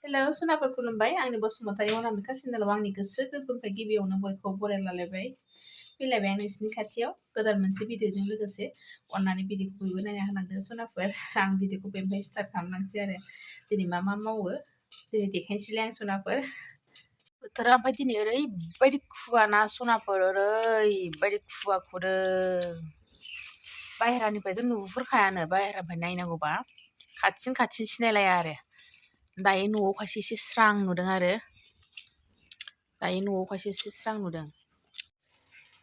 Hello सनाफोर खुलुमबाय आंनि बसुमतारी अनामिका चेनेलाव आंनि गोसो गोरबोनिफ्राय गिबियावनो बयखौबो बरायलायबाय फैलायबाय आं नोंसिनि खाथियाव गोदान मोनसे भिडिअजों लोगोसे अन्नानै भिडिअखौ बयबो नायना होलांदो सनाफोर आं भिडिअखौ बेनिफ्राय स्टार्ट खालामलांसै आरो दिनै मा मावो दिनै देखायनोसैलाय आं सनाफोर बोथोरा ओमफ्राय दिनै ओरैबायदि खुवाना सनाफोर ओरैबायदि खुवा खुदों बाहेरानिफ्रायथ' नुहुरखायानो बाहेरानिफ्राय नायनांगौबा खाथिन सिनायलाया आरो दायो न'आव खायसे एसे स्रां नुदों आरो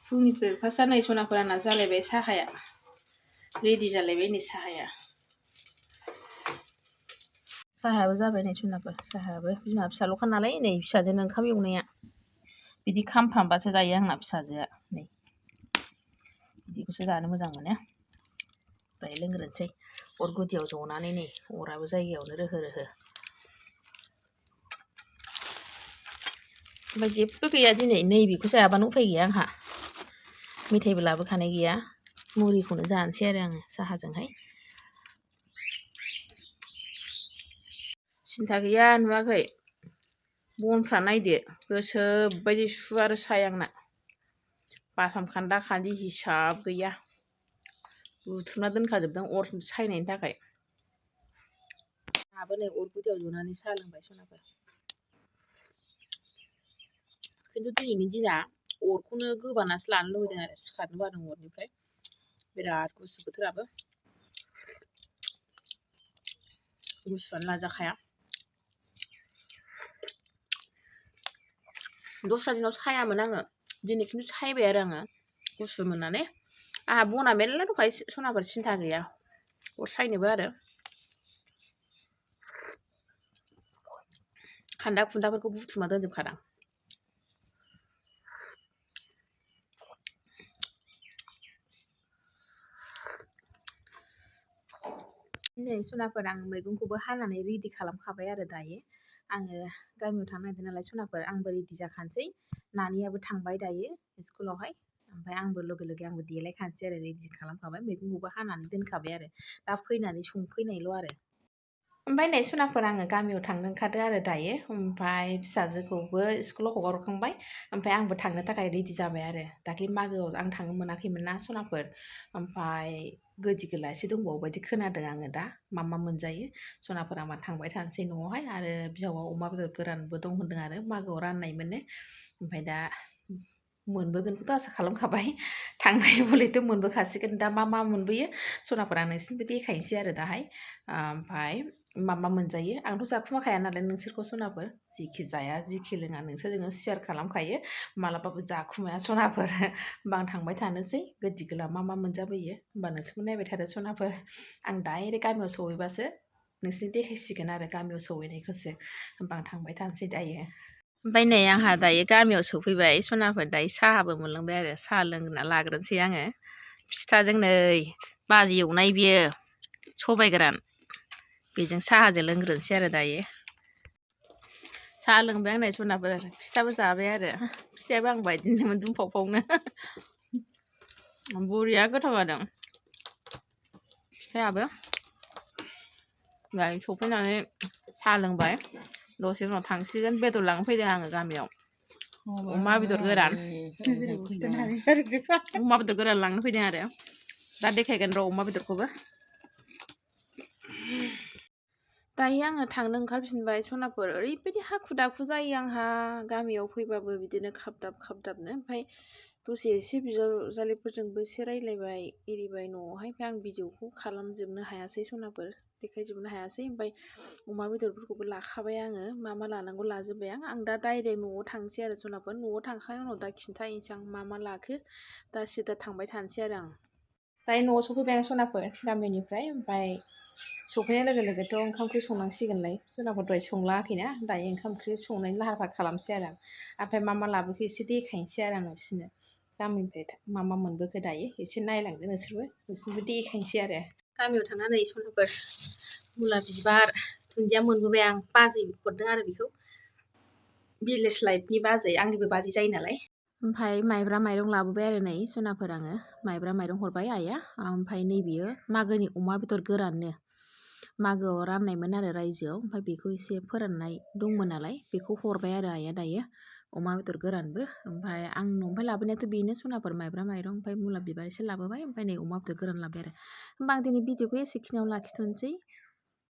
फुंनि ब्रेकफास्टआ नै सनाफोर आंना जालायबाय साहाया रेडि जालायबाय नै साहायाबो जाबाय नै सनाफोर साहायाबो बिमा फिसाल'खा नालाय नै फिसाजोनो ओंखाम एवनाया बिदि खामफ्रामबासो जायो आंना फिसाजोआ नै बिदिखौसो जानो मोजां मोनो दायो लोंग्रोनोसै अर गुदियाव जनानै नै अराबो जायगायावनो रोहो ओमफ्राय जेबो गैया दिनै नैबेखौ जायाबानो उफाय गैया आंहा मेथाइबो लाबोखानाय गैया मुरिखौनो जानोसै आरो आङो साहाजोंहाय सिन्था गैया नुवाखै बनफ्रा नायदो गोसोबायदि सु आरो साय आंना बाथाम खान्दा खान्दि हिसाब गैया बुथुमना दोनखाजोबदों अर सायनायनि थाखाय आंहाबो नै अर गुदियाव जनानै साहा लोंबाय सनाफोर खिन्थु दिनैनि दिना अरखौनो गोबानासो लानो लुबैदों आरो सिखारनो बादों अरनिफ्राय बिराद गुसु बोथोराबो गुसुआनो लाजाखाया दस्रा दिनाव सायामोन आङो दिनै खिन्थु सायबाय आरो आङो गुसु मोननानै आंहा बना मेरला दंखायो सनाफोर सिन्था गैया अर सायनोबो आरो खान्दा खुन्दाफोरखौ बुथुमना दोनजोबखादां नै सनाफोर आं मैगंखौबो हानानै रेडि खालामखाबाय आरो दायो आङो गामियाव थांनो नागिरदों नालाय सनाफोर आंबो रेडि जाखानोसै नानियाबो थांबाय दायो स्कुलावहाय ओमफ्राय आंबो लगे आंबो देलायखानोसै आरो रेडि खालामखाबाय मैगंखौबो हानानै दोनखाबाय आरो दा फैनानै संफैनायल' आरो ओमफ्राय नै सनाफोर आङो गामियाव थांनो ओंखारदों आरो दायो ओमफ्राय फिसाजोखौबो स्कुलाव हगारखांबाय ओमफ्राय आंबो थांनो थाखाय रेडि जाबाय आरो दाख्लै मागोआव आं थांनो मोनाखैमोन ना सनाफोर ओमफ्राय गोदि गोला एसे दंबावो बायदि खोनादों आङो दा मा मोनजायो सनाफोर आंबा थांबाय थानोसै न'आवहाय आरो बिहावा अमा बेदर गोरानबो दं होनदों आरो मागोआव राननाय मोनो ओमफ्राय दा मोनबोगोनखौथ' आसा खालामखाबाय थांनाय बलेथ' मोनबोखासिगोन दा मा मोनबोयो सनाफोर आं नोंसिनिबो देखायनोसै आरो दाहाय ओमफ्राय मा मोनजायो आंथ' जाखुमाखाया नालाय नोंसोरखौ सनाफोर जिखि जाया जिखि लोङा नोंसोरजोंनो शेयार खालामखायो मालाबाबो जाखुमाया सनाफोर होमबा आं थांबाय थानोसै गोदि गोला मा मोनजाबोयो होमबा नोंसोरबो नायबाय थादो सनाफोर आं डाइरेक्ट गामियाव सहैबासो नोंसोरनो देखायसिगोन आरो गामियाव सहैनायखौसो होमबा आं थांबाय थानोसै दायो ओमफ्राय नै आंहा दायो गामियाव सफैबाय सनाफोर दायो साहाबो मोनलोंबाय आरो साहा लोंना लाग्रोनोसै आङो फिथाजों नै बाजि एवनाय बियो सबाइ गोरान बेजों साहाजों लोंग्रोनोसै आरो दायो साहा लोंबाय आं नै सनाफोर फिथाबो जाबाय आरो फिथायाबो आं बायदिनोमोन दुंफावनो बरिया गोथाव जादों फिथायाबो दायो सफैनानै साहा लोंबाय दसे उनाव थांसिगोन बेदर लांनो फैदों आङो गामियाव अमा बेदर गोरान लांनो फैदों आरो दा देखायगोन र' अमा बेदरखौबो दायो आङो थांनो ओंखारफिनबाय सनाफोर ओरैबायदि हाखु दाखु जायो आंहा गामियाव फैबाबो बिदिनो खाबदाबनो ओमफ्राय दसे एसे बिजावजालिफोरजोंबो एसे रायज्लायबाय एरिबाय न'आवहाय ओमफ्राय आं भिडिअखौ खालामजोबनो हायासै सनाफोर देखायजोबनो हायासै ओमफ्राय अमा बेदरफोरखौबो लाखाबाय आङो मा लानांगौ लाजोब्बाय आं दा डाइरेक्ट न'आव थांसै आरो सनाफोर न'आव थांखांनायनि उनाव दा खिन्थाहैनोसै आं मा लाखो दा सिदा थांबाय थानोसै आरो आं दायो न'आव सफैबाय आं सनाफोर गामिनिफ्राय ओमफ्राय सफैनाय लोगोथ' ओंखाम ओंख्रि संनांसिगोनलाय सनाफोर दहाय संलाङाखैना दायो ओंखाम ओंख्रि संनायनि लाहार फाहार खालामसै आरो आं ओमफ्राय मा लाबोखो एसे देखायनोसै आरो आं नोंसिनो गामिनिफ्राय मा मोनबोखो दायो एसे नायलांदो नोंसोरबो देखायनोसै आरो गामियाव थांनानै सनाफोर मुला बिबार दुन्दिया मोनबोबाय आं बाजै हरदों आरो बेखौ भिलेज लाइफनि बाजै आंनिबो बाजै जायो नालाय ओमफ्राय माइब्रा माइरं लाबोबाय आरो नै सनाफोर आङो माइब्रा माइरं हरबाय आइया ओमफ्राय नैबेयो मागोनि अमा बेदर गोराननो मागोआव राननायमोन आरो रायजोआव। ओमफ्राय बेखौ एसे फोराननाय दंमोन नालाय बेखौ हरबाय आरो आइया दायो अमा बेदर गोरानबो। ओमफ्राय आं न'निफ्राय लाबोनायाथ' बेनो सनाफोर माइब्रा माइरं ओमफ्राय मुला बिबार एसे लाबोबाय ओमफ्राय नै अमा बेदर गोरान लाबोबाय आरो। होमबा आं दिनै भिडिअ'खौ एसेखिनियाव लाखिथ'नोसै।